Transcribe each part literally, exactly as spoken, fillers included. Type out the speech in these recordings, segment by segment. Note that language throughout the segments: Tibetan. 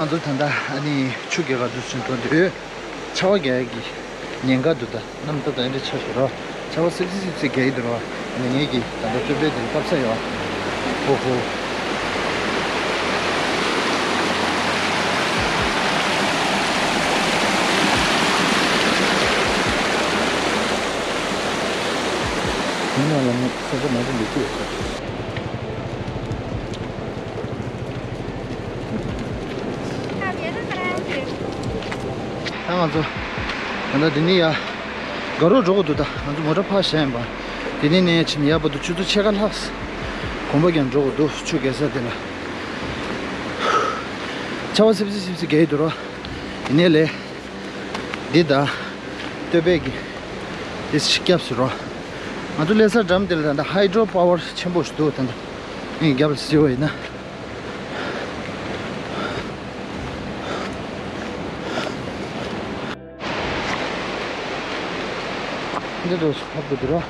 ང་ཚོ་ད་ལྟ་ཨ་ནི་ཆུ་རྐྱལ་ཁ་འདུག་ཕྱིན་འགྲོ་འདོད། ཆར་པ་རྒྱག་གི་ཉེན་ཁ་འདུག་ད་གནམ་ད་ད་འདྲ་ཆགས་ཤོག་རོ། ཆར་པ་སིབ་སིབ་སིབ་སིབ་རྒྱག་གི་འདུག་རོ། ཨ་ནི་ངེད་ཀྱིས་ད་ལྟ་སྟོད་པའི་དེ་བཏབ་ས་ཡོད། ཧོ་ཧོ། མི་མང་ལ་ངས་ས་ཆ་མང་པོ་འདུག་ཅེས། ད་ང་ཚོ་ད་ལྟ་འདི་ནས་ཡར་དགའ་རོགས་འགྲོ་དགོས་འདུག་ད་ང་ཚོ་མོ་ཊ་ཕར་བཞག་ཡིན་པ། འདི་ནས་ནས་ཕྱིན་ཡར་བར་དུ་ཆུ་ཚོད་ཕྱེད་ཀ་ལྷག་གོམ་པ་རྒྱག་འགྲོ་དགོས་འདུག་ཆུ་རྐྱལ་ས་དེ་ལ། ཆར་པ་སིབ་སིབ་སིབ་སིབ་རྒྱག་གི་འདུག་རོ། ཡིན་ནའི་ལས། འདི་ད་སྟོད་པའི་གི་འདི་སྐྱབས་སུ་རོ། ང་ཚོ་སླེབས་ས་འགྲམ་དེ་ལ་ད་ལྟ་ཧའི་ཌོ་པ་ཝར་ཆེན་པོ་ཞིག་འདུག་ད་ལྟ་ངས་རྒྱབ་ལ་གཟིགས་པ་ཡིན་ན། འདི་འདྲ་ཞིག་ཧ་གོ་འདུག་ར།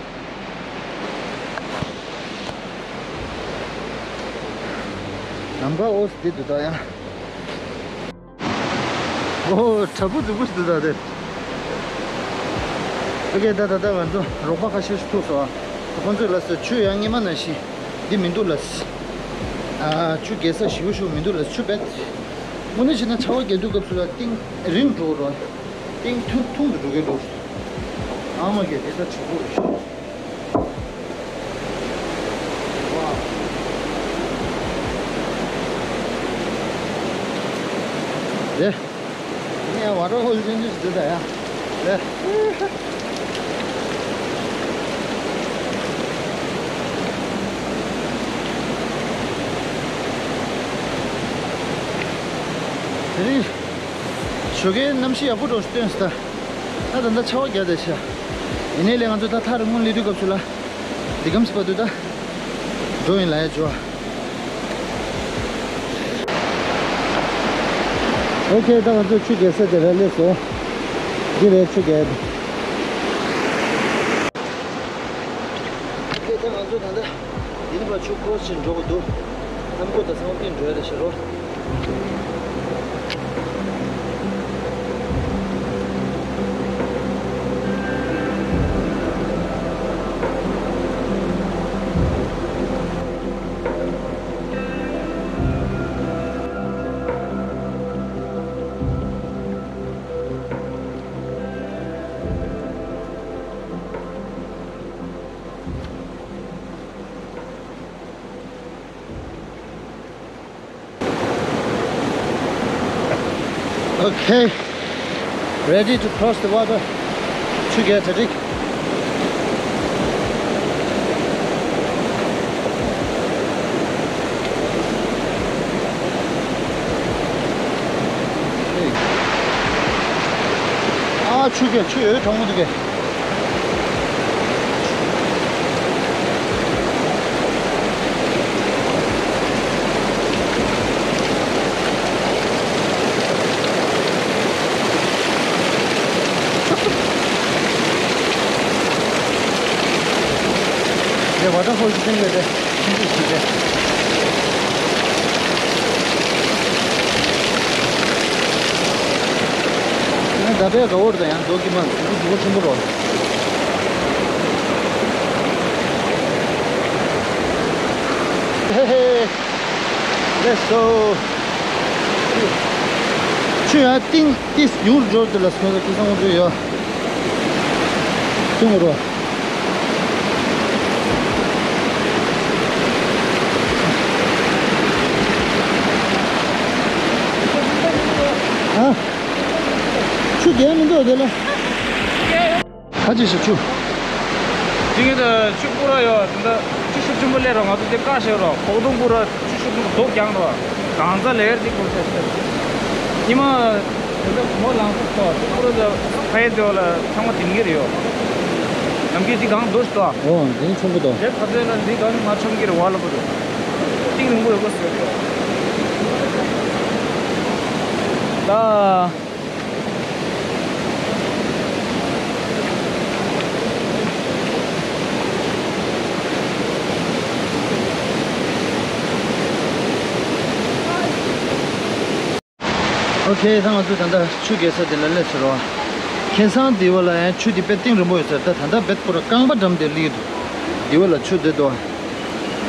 ནམ་མཁའ་འོ་ཙི་འདི་འདུག་ད་ཡ། ཨོ། བྲག་ཕུག་རྫིག་པོ་ཞིག་འདུག་ད་དེ། ཨོ་ཀེ། ད་ད་ད་ང་ཚོ་རོགས་པ་ཁ་ཤས་ཤིག་ཐུག་སོང་ཨ། ཁོང་ཚོས་ལབ་སོང་ཆུ་ཡང་སྔོན་མ་ནང་བཞིན་འདི་མི་འདུག་ལབ། ཨ། ཆུ་རྐྱལ་ས་ཞེ་པོ་ཞིག་མི་འདུག་ལབ། ཆུ་རྦད་དངོས་གནས་བྱས་ན་ཆར་པ་རྒྱག་དུས་སྐབས་སུ་ལ་གཏིང་རིང་འགྲོ་རོགས། གཏིང་ཐུང་ཐུང་དུ་འགྲོ་གི་འདུག་ཨ་མ་གིས་དེ་ལྟར་བྱེད་དགོས་རེད། ཝའོ། རེད། ངས་ཝ་ཊར་ཧོལ་ཅན་ཅིག་འདི་ད་ཡ། རེད། དེ་རིང་ཞོགས་ཀའི་གནམ་གཤིས་ཡག་པོ་འདྲ་བོ་ཞིག་སྟོན་སོང་ད། ད་ད་ལྟ་ཆར་པ་རྒྱག་བསྡད་ཤག་ཡིན་ནའི་ལས་ང་ཚོ་ད་ཐག་རིང་པོ་སླེབས་དུས་སྐབས་སུ་ལ། འདི་གམ་སི་པ་དུ་ད། འགྲོ་ཡིན་ལ་ཡ་ཇོ། ཨོ་ཁེ། ད་ང་ཚོ་ཆུ་རྐྱལ་ས་དེ་ར་སླེབས་སོང་། འདི་རེད་ཆུ་རྐྱལ། ཨོ་ཁེ། ད་ང་ཚོ་ད་ལྟ་འདི་ནས་ཕར་ཆུ་ཁོ་སི་ཕྱིན་འགྲོ་གི་འདུག་གནམ་སྒོ་དང་ཚང་མ་ཕྱིན་འགྲོ་ཡ་རེད་ཤག་རོ། Okay, ready to cross the water. ཆུ་རྐྱལ་གྲ་སྒྲིག་ཨ། ཆུ་རྐྱལ་ཆུ་ཡོད་གྲང་མོ་འདུག་གས། དེ་ཝ་ཊར་ཧོལ་ཅིག་ཐེངས་ལས་དེ་ཆུང་ཆུང་ཞིག་རེད། ང་ད་བས་དགའ་བོར་དང་ཡང་རྫོགས་ཀྱི་མ་རེད། དེ་ཚོ་རྫི་བོ་ཆེན་པོ་རོ། ཧེ་ཧེ། Let's go. ཆུ་ཡང་གཏིང་ཏིས་ཉུང་རུ་འགྲོ་འདུག་ལ་སོང་ཙང་ཁུ་སང་འོང་འདོད་ཡོད། ཐུང་རོ། ཨ། ཆུ་རྒྱག་མི་འདུག་དེ་ལ། ཁ་ཅིག་ཞིག་ཆུ། དེ་ངེད་ཆུ་སྤུ་ར་ཡོད་འདི་ཆུ་ཤུགས་ཆེན་པོ་སླེབས་རོགས། ང་ཚོ་དེ་བཀག་ཤེས་རོགས། ཁོག་སྟོང་སྤུ་ར་ཆུ་ཤུགས་ཆེན་པོ་རྡོ་རྒྱང་རོགས། གང་ཚ་ལེར་དེ་གོ་ཤེས་ཤེས། ཉི་མ་དེ་ཚོ་མོ་ལངས་ཚུགས་སོ། ཆུ་སྤུ་ར་ཚོ་ཕ་ཡི་ཚོ་ལ་ཚང་མ་དེ་འགྱུར་ཡོད། ནམ་རྒྱུན་དེ་གང་འདུག་སོ། ཨོ་དེ་ནི་ཆུང་པོ་དོ། དེ་ཕ་ཚོའི་ལ་འདི་གང་ནི་མ་ཆུང་གི་རེད་བ་ལ་པོ་དོ། གཏིང་རིང་པོ་ཡོད་གོ་ཟེར་ཡོད། ད། ཨོ་ཁེ། ད་ང་ཚོ་ད་ལྟ་ཆུ་རྒྱས་ས་དེ་ལ་སླེབས་ཟེར་རོ། ཁ་སང་དེ་བ་ལ་ཡང་ཆུ་དེ་དཔེ་གཏིང་རིང་པོ་ཡོད་ཟེར། ད་ད་ལྟ་དཔེ་ཁོ་ར་རྐང་པ་འགྲམ་དེ་སླེབས་འདུག་དེ་བ་ལ་ཆུ་དེ་འདུག་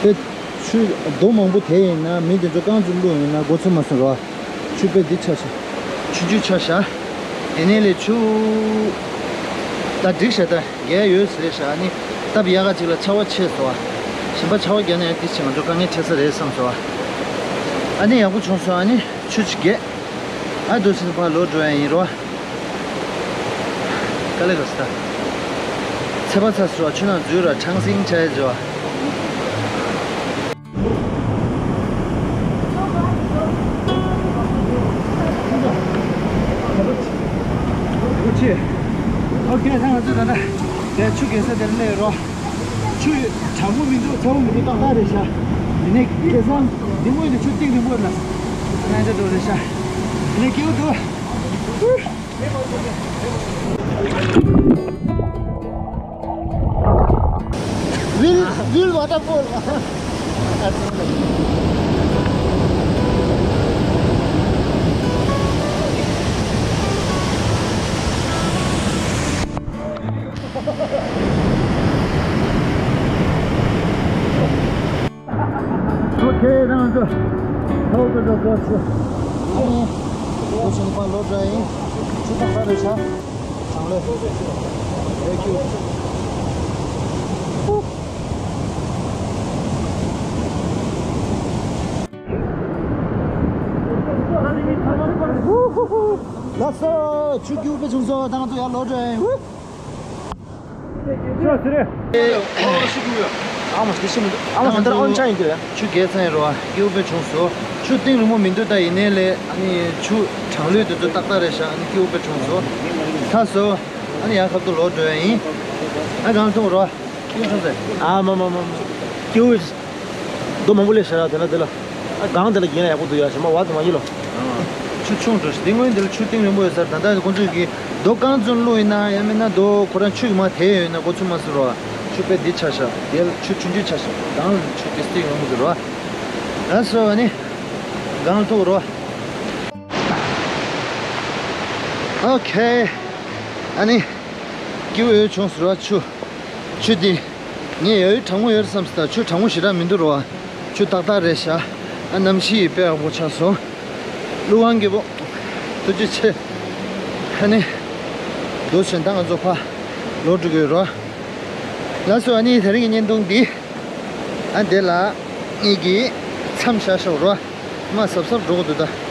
དཔེ་ཆུ་རྡོ་མང་པོ་དེད་ཡིན་ན། མི་དེ་ཚོ་རྐང་ཚུགས་བླུགས་ཡིན་ན་མགོ་ཚོས་མ་སོང་རོ། ཆུ་དཔེ་འདི་ཆགས་ཤག་ཆུང་ཆུང་ཆགས་ཤག་ཡིན་ནའི་ལས་ཆུ་ད་འགྲིག་ཤག་ད་རྒྱས་ཡོད་ཟེར་ཤག་ཨ་ནི་སྟབས་ཡག་ག་ཅིག་ལ་ཆར་པ་ཆད་སོང་བ། གཞན་པ་ཆར་པ་བརྒྱབ་ན་ཡང་དེ་ཕྱིན་ང་ཚོ་དཀའ་ངལ་འཕྲད་ས་རེད་བསམ་སོང་བ། ཨ་ནི་ཡག་པོ་བྱུང་སོང་། ཨ་ནི་ཆུ་ཅིག་རྒྱས། ཨ་དུ་སིན་ཕ་ལོ་འགྲོ་ཡ་ཡིན་རོ། དཀའ་ལས་ཁག་སོང་ད། ཚད་པ་ཚ་སོང་བ། ཆུ་ནང་འཛུལ་ར་ཁྲང་སིང་ཆ་ཡ་ཇོ། ཨོ་ཁེ། ད་ང་ཚོ་ད་ལྟ་དེ་ཆུ་རྒྱས་ས་དེར་སླེབས་རོ། ཆུ་གྲང་མོ་མི་འདུག་ཚ་པོ་མི་འདུག་ཏག་ཏག་རེད་ཤག་ཡིན་ནའི་ཁ་སང་འདི་སྔོན་དུ་ཆུ་གཏིང་རིང་པོ་ལ་ང་ཚོ་འགྲོ་རེད་ཤག་ཡིན་ནའི་སྐྱིད་པོ་འདུག Will, will waterfall. ཨོ་ཁེ། རང་ཚོ་ཐོག་ཏུ་འགྲོ་དགོས་སུ། ཨ་ནི་ལོ་ཆུང་པ་ལོ་འདྲ་ཡིན། ཆུ་ཐག་ཚ་རེད་ཤག་གྲང་ལོས། Thank you. ལགས་སོ། ཆུ་རྒྱུག་པའི་ཆུང་ཚོ་དང་ཚོ་ཡར་ལོ་འགྲོ་ཡིན། ཨ་མ་དེ་ཤི་མི་འདུག་ཨ་མ་ད་ལྟ་ཨོན་ཆ་ཡིན་གྱི་རེད། ཆུ་རྒྱས་ཚར་ཡིན་རོ། སྐྱིད་པོ་དཔེ་བྱུང་སོང་། ཆུ་གཏིང་རིང་མོ་མི་འདུག་ད་ཡིན་ནའི་ལས་ཨ་ནི་ཆུ་གྲང་ལོས་དེ་ཚོ་ཏག་ཏག་རེད་ཤག་ཨ་ནི་སྐྱིད་པོ་དཔེ་བྱུང་སོང་། ད་སོ། ཨ་ནི་ཡར་ཁ་ཐུག་ལོག་འགྲོ་ཡ་ཡིན། ཨ་གང་ཐུག་རོ། སྐྱིད་པོ་བྱུང་ཟེར། ཨ་མ་མ་མ་མ། སྐྱིད་པོ། རྡོ་མང་པོ་སླེབས་ཤག་ར་དེ་ན་དེ་ལ། ཨ་སྒང་དེ་ལ་ཡིན་ན་ཡག་པོ་འདུག་ཡ་ཞེ་མ་བ་དེ་མ་ཡིན་ལོ། ཆུ་ཆུང་འགྲོ་ཞིག་འདི་སྔོན་འདི་ལ་ཆུ་གཏིང་རིང་པོ་ཡོད་ས་རེད། ད་ལྟ་ཁོང་ཚོས་ཀྱི་རྡོ་རྐང་ཚོན་བླུགས་ཡིན་ན་ཡང་མིན་ན་རྡོ་ཁོ་རང་ཆུ་གི་མ་དེད་ཡོད་ན་མགོ་ཚོས་མ་སོང་རོ། ཆུ་དཔེ་འདི་ཆགས་ཤག་དེ་ལ་ཆུ་ཆུང་ཆུང་ཆགས་ཤག་སྒང་ལ་ཆུ་དེ་སྟེང་ཡོང་གི་འདུག་རོ། ལགས་སོ། ཨ་ནི་སྒང་ཐུག་རོ། ཨོ་ཁེ། ཨ་ནི་སྐྱིད་པོ་ཡོད་བྱུང་ཟེར་བ། ཆུ་ཆུ་འདི་ངས་ཡོད་གྲང་མོ་ཡོད་བསམ་སོང་། ད་ཆུ་གྲང་མོ་ཞེ་དྲག་མི་འདུག་རོ། ཆུ་ཏག་ཏག་རེད་ཤག་ཨ་གནམ་གཤིས་དཔེ་ཡག་པོ་ཆགས་སོང་། ཀླུ་དབང་རྒྱལ་པོ་ཐུགས་རྗེ་ཆེ། ཨ་ནི་འདུག་བྱས་ད་ང་ཚོ་ཕར་ལོག་འགྲོ་གི་ཡོད་རོ། ལགས་སོ། ཨ་ནི་དེ་རིང་གི་བརྙན་ཐུང་འདི་ཨ་འདི་ལ་ངེད་ཀྱིས་མཚམས་བཞག་ཤོག་རོ། མ་གཟབ་གཟབ་འགྲོ་གི་འདུག་ད།